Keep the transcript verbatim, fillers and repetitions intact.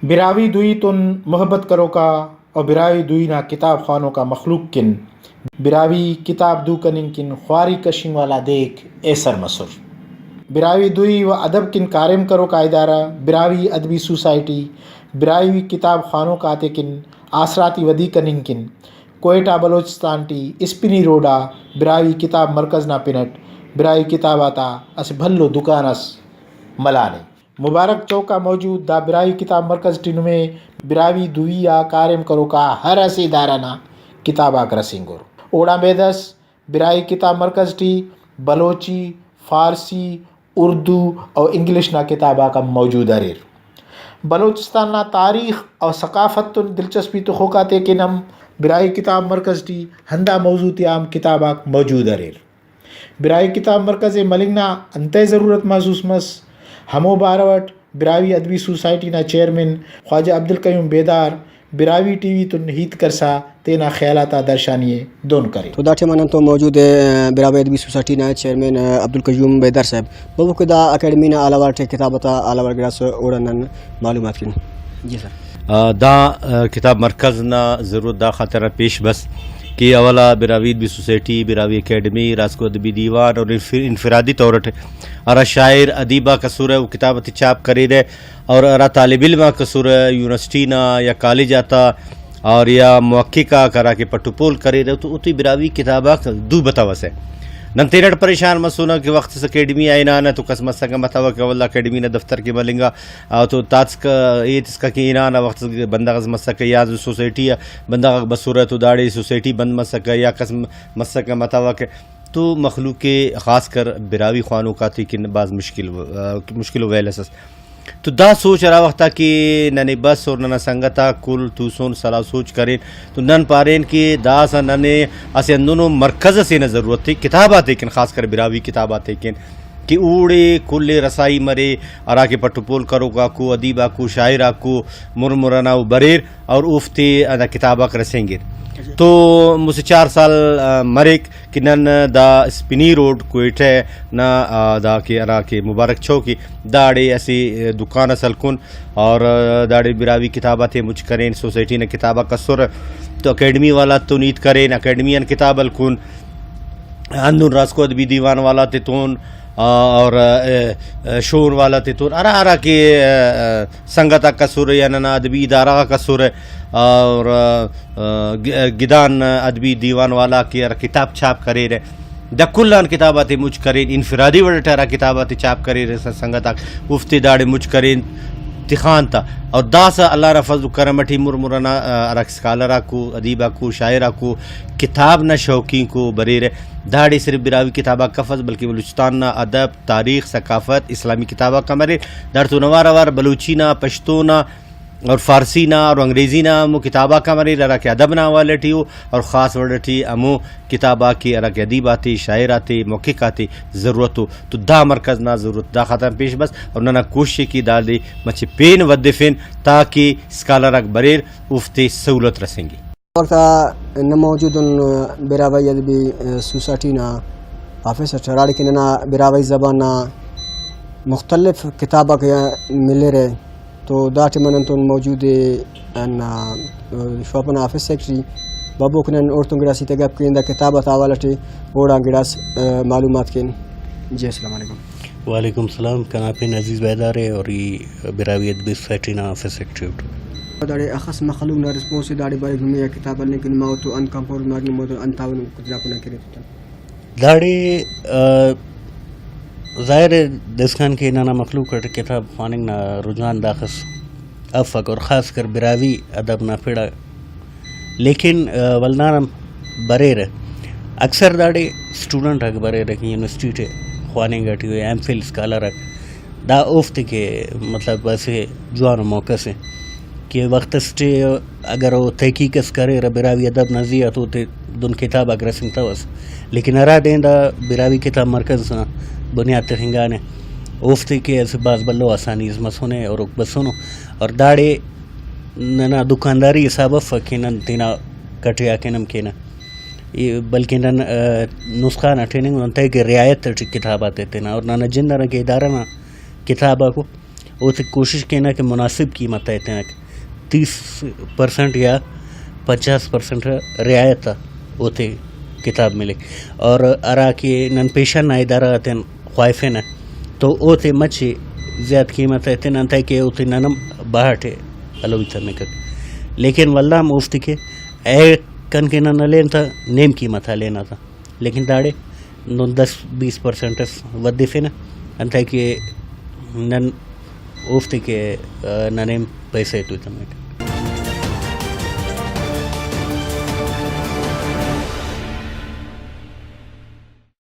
براہوئی دوئی تون محبت کروکا و براہوئی دوئی نا کتاب خوانوکا مخلوق کن براہوئی کتاب دو کننگ کن خواری کشنگ والا دیک ایسر مسر۔ براہوئی دوئی و ادب کن کاریم کروکا ادارہ براہوئی ادبی سوسائٹی براہوئی کتاب خوانوک آتے کن آسراتی ودی کننگ کن کوئٹہ بلوچستان ٹی اسپنی روڈ آ براہوئی کتاب مرکز نا پن اٹ براہوئی کتاب آتا اسہ بھلو دکان اس ملانے۔ مبارک چوک آ موجود دا براہوئی کتاب مرکز ٹی نمے براہوئی دوئی آ کاریم کروکا ہر اسہ ادارہ نا کتاب آک رسینگور۔ اوڑان بیدس براہوئی کتاب مرکز ٹی بلوچی، فارسی، اردو و انگلش نا کتاب آک ہم موجود اریر۔ بلوچستان نا تاریخ و ثقافت تون دلچسپی تخوک آتے کن ہم براہوئی کتاب مرکز ٹی ہندا موضوع تیا ہم کتاب آک موجود اریر۔ براہوئی کتاب مرکز ءِ ملنگ نا انتئے ضرورت محسوس مس، ہمو بارو اٹ براہوئی ادبی سوسائٹی نا چیئرمین خواجہ عبدالقیوم بیدار براہوئی ٹی وی تون ہیت کرسا تینا خیال آتا درشانی ءِ دہن کرے۔ تو دا ٹائم آ نن تو موجود ءِ براہوئی ادبی سوسائٹی نا چیئرمین عبدالقیوم بیدار صاحب، بابو کہ دا اکیڈمی نا حوالہ ٹی کتاب آتا حوالہ گڑاس اوڑان نن معلومات کن۔ جی سر۔ آ، دا، آ، کتاب مرکز نا ضرورت دا خاطر آ پیش بس کہ اولا براہوئی ادبی سوسائٹی، براہوئی اکیڈمی، راسکو ادبی دیوان اور انف-، انفرادی طور اٹ ہرا شاعر، ادیب آک اسرہ، او کتاب آتے چھاپ کریرہ، اور ہرا طالب علم آک اسرہ، یونیورسٹی نا یا کالج آتا، اور یا محقق آک ہرا کہ پٹ و پول کریرہ، تو اوتے براہوئی کتاب آک دو بتوسہ۔ نن تینٹ پریشان مسونہ کہ وخت اس اکیڈمی آ ہنانہ تو کس مسکہ متوکہ، ولدا اکیڈمی نا دفتر کہ ملنگا، آ، تو تاتسکہ، ہیت اسکہ کہ ہنانہ وخت اس بندغ اس مسکہ یا سوسائٹی آ بندغ آک بسرہ تو داڑے سوسائٹی بند مسکہ یا کس م-، مسکہ متوکہ۔ تو مخلوق ءِ خاص کر براہوئی خوانوک آتے کن بھاز مشکل و-، آ، مشکل و ویل اس ئس۔ تو دا سوچ ہرا وخت آ کہ ننے بس اور ننا سنگت آک کل توسن، سلاہ سوچ کرین، تو نن پارین کہ داسہ ننے اسہ ہندنو مرکز ئسے نا ضرورت ءِ، کتاب آتے کن، خاص کر براہوئی کتاب آتے کن، کہ اوڑے کل ءِ رسائی مرے، ہراکہ پٹ و پول کروک آکو، ادیب آکو، شاعر آکو، مر مر ئنا او بریر اور اوفتے ہندا کتاب آک رسینگیر۔ تو مسہ چار سال، آ، مریک کہ نن دا اسپنی روڈ کوئٹہ نا، آ، دا کہ ہرا کہ مبارک چوک ءِ، داڑے اسہ دکان اس ہلکن اور داڑے براہوئی کتاب آتے مچ کرین، سوسائٹی نا کتاب آک اسرہ تو اکیڈمی والا تون ہیت کرین، اکیڈمی آن کتاب ہلکن، ہندن راسکو ادبی دیوان والا تتون، آ، اور، آ، آ، شون والا تتون، ہرا ہرا کہ، آ، آ، سنگت آک اسرہ یا ننا ادبی ادارہ غاک اسرہ، اور، آ، آ، گ-، گدان ادبی دیوان والا کہ ہرا کتاب چھاپ کریرہ، دا کل آن کتاب آتے مچ کرین، انفرادی وڑ اٹ ہرا کتاب آتے چھاپ کریرہ سنگت آک، اوفتے داڑے مچ کرین تخان تا۔ اور داسہ اللہ نا فضل و کرم اٹی مر مر ئنا، آ، ہرا اسکالر آکو، ادیب آکو، شاعر آکو، کتاب نا شوقین کو بریرہ۔ داڑے صرف براہوئی کتاب آک افس بلکہ بلوچستان نا ادب، تاریخ، ثقافت، اسلامی کتاب آک ہم اریر۔ داڑتون اوار اوار بلوچی نا، پشتو نا، اور فارسی نا اور انگریزی نا ہمو کتاب آک ہم اریر، ہراکہ ادب نا حوالہ ٹی او، اور خاص وڑ ٹی ہمو کتاب آک کہ ہراکہ ادیب آتے، شاعر آتے، محقق آتے ضرورت او، تو دا مرکز نا ضرورت دا خاطر پیش بس، اور ننا کوشش ءِ کہ دادے مچہ پین ودفن تاکہ اسکالر آک بریر اوفتے سہولت رسینگے۔ وخت آ نن موجود ان براہوئی ادبی سوسائٹی نا آفس اٹ، ہراڑے کہ ننا براہوئی زبان نا مختلف کتاب آک ملرہ۔ تو دا ٹائم آ نن تون موجود ءِ ہندا شاپ ئنا آفس سیکرٹری بابو کہ نن اوڑتون گڑاس ہیت ءِ گپ کین، دا کتاب آتا حوالہ ٹی اوڑان گڑاس معلومات کین۔ جی السلام علیکم۔ وعلیکم السلام، کنا پن عزیز بیدار ءِ اور ای براہوئی ادبی سوسائٹی نا آفس سیکرٹری اٹ۔ داڑے اخس مخلوق نا ریسپانس ءِ داڑے بریک نمے آ کتاب ہلنگ کن، ما تو انت کمپوز مارک، نمو تو انت تاوان کچھ لاپنا کرے تو تن۔ داڑے، آ، ظاہر ءِ داسکان کہ ننا مخلوق اٹ کتاب خواننگ نا رجحان داخس افک اور خاص کر براہوئی ادب نا پڑ آ۔ لیکن، آ، ولدان ہم بریرہ۔ اکثر داڑے اسٹوڈنٹ آک بریرہ کہ یونیورسٹی ٹی خواننگ ٹی ایم فل اسکالر آک۔ دا اوفتے کہ مطلب اسہ جوانو موقع سے کہ وخت اسٹ اگر او تحقیق اس کریرہ براہوئی ادب نا زی آ تو اوتے دن کتاب آک رسینگتوس، لیکن ہرا ٹائم دا براہوئی کتاب مرکز نا بنیاد تخنگانے، اوفتے کہ اسہ بھاز بھلو آسانی اس مسنے اور اوک بسنو۔ اور داڑے ننا دکانداری حساب افک کہ نن تینا کٹیا کن ہم کینہ، ای بلکہ نن، آ، نسخان اٹ ہننگ، نن تہہ کہ رعایت اٹ کتاب آتے تینا اور ننا جند انا کہ ادارہ نا کتاب آکو اوتے کوشش کینہ کہ مناسب قیمت آ ایتنک، تیس پرسنٹ یا پچاس پرسنٹ رعایت آ اوتے کتاب ملک۔ اور ہرا کہ نن پیشن نا ادارہ غاتیان خواہفینہ تو اوتے مچہ زیات قیمت آ ایتن، انتئے کہ اوتے نن ہم بہا ٹی ہلوئی تمکک۔ لیکن ولدا ہم اوفتے کہ اے کن کہ نن ہلین تہ نیم قیمت آ ہلینہ تہ، لیکن داڑے نن دس بیس پرسنٹ اس ودفنہ، انتئے کہ نن اوفتے کہ، آ، ننے پیسہ ایتوئی تمک۔